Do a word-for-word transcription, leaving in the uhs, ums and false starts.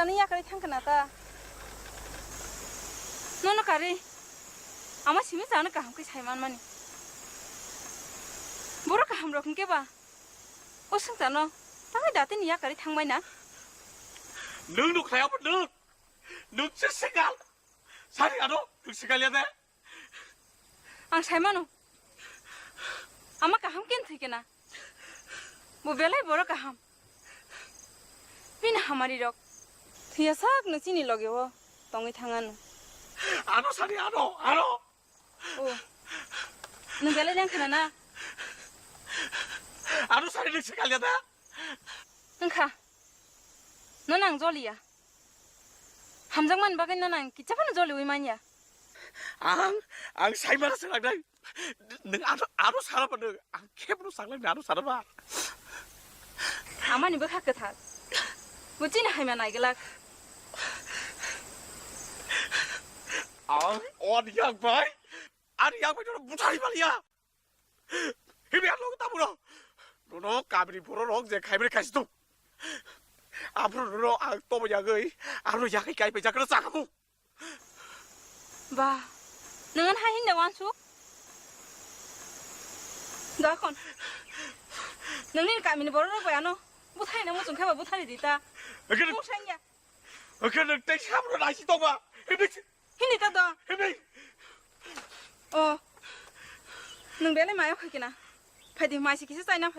Nini yakarwi thang khna ta. Nono karwi. Ama simi chano kaham khe sai manmani. Borok kaham rok hwnkhe ba. O swngcharno. Tangwi datini yakarwi thangbai na. Nwng nuk khlai abo nwng. Nwng se sikal. Sari ano nwng sikal ya de. Ang sai mano. Ama kaham ken thwi kena. Bo belai borok kaham. Bini hamari rok. Thwiya sak no chini loge o tongwi thangano. Ano sani ano, ano. O. Nwng belai rang khna na? Ano sani nwng sikal ya da? Wngkha. No nang joliya. Hamjakmani bagwi no nang kicha phano joliwi manya. Ang, ang saimano swlaknai. Nwng ano, ano saraba nwng. Ang kebno saklai ano saraba. Amani bwkha kwthar. Bo chini haima naiglak. Ang on yak bai. Ani yak bai no buthari baliya. Hini ano taburo. Nono kabri boro rok je khaibri khaisi tu. Abro nono ang tobo yagwi. Aro yakai kai bai jakra sakamu. Ba, nang hai hinda wansuk? Gakon. Nangni kamini borok rok bai ano. Buthai na muchung khaba buthai di ta. Oke. Buthai ya. Oke, nang tei sabro naisi tongba. Hini. Hini ta do. Hini. O. Nang belai mayo khaikena. Phaidi maisi kisa chaina phai.